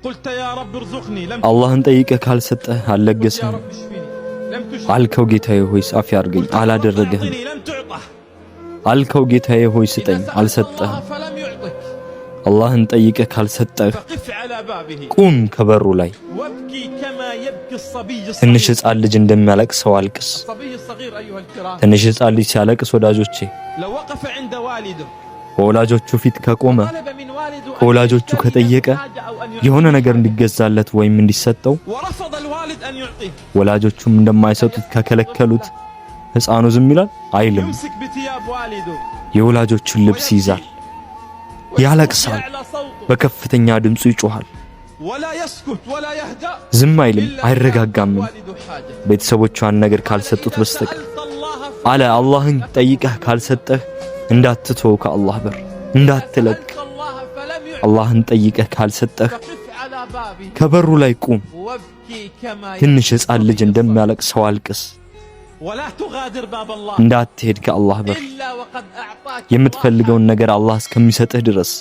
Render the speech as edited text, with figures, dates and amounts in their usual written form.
قلت يا رب ارزقني لم አላህን ጠይቀህ ካልሰጠህ يا አልለገሰህም። رب اشفني لم تشفه። አልከው ጌታዬ ሆይ አፊያ አድርገኝ፣ قلت يا رب አላደረገህም። أعطني لم تعطه። አልከው ጌታዬ ሆይ إذا ስጠኝ፣ سألت الله አልሰጠህም። فلم يعطك አላህን ጠይቀህ ካልሰጠህ فقف على بابه ቁም ከበሩ ላይ። وابكي كما يبكي الصبي ትንሽ الصغير። ሕፃን ልጅ እንደሚያለቅሰው አልቅስ። الصبي الصغير أيها الكرام ትንሽ ሕፃን ልጅ ሲያለቅስ ወዳጆቼ لو وقف عند والده በወላጆቹ ፊት ከቆመ طلب من والده أن ከወላጆቹ يشتري له ከጠየቀ حاجة أو أن የሆነ يعطيه ነገር حاجة እንዲገዛለት ወይም እንዲሰጠው ورفض الوالد أن يعطيه ወላጆቹም እንደማይሰጡት ከከለከሉት ሕፃኑ ዝም ይላል አይልም። يمسك بثياب والده የወላጆቹን ልብስ ይይዛል፣ ያለቅሳል፣ بأعلى صوته በከፍተኛ ድምፁ ይጮሃል። ولا يسكت ولا يهدأ ዝም አይልም፣ إلا إذا አይረጋጋምም والده حاجة። ቤተሰቦቿን ነገር ካልሰጡት إذا በስተቀር سألت الله አለ። አላህን ጠይቀህ ካልሰጠህ እንዳትተው፣ ከአላህ በር እንዳትለቅ። سألت الله فلم يعطك አላህን ጠይቀህ ካልሰጠህ فقف على بابه ከበሩ ላይ ቁም። وابكي كما ትንሽ يبكي ሕፃን ልጅ الصبي الصغير እንደሚያለቅሰው አልቅስ። ولا تغادر باب الله እንዳትሄድ ከአላህ በር إلا وقد أعطاك الله የምትፈልገውን ነገር አላህ እስከሚሰጥህ ድረስ።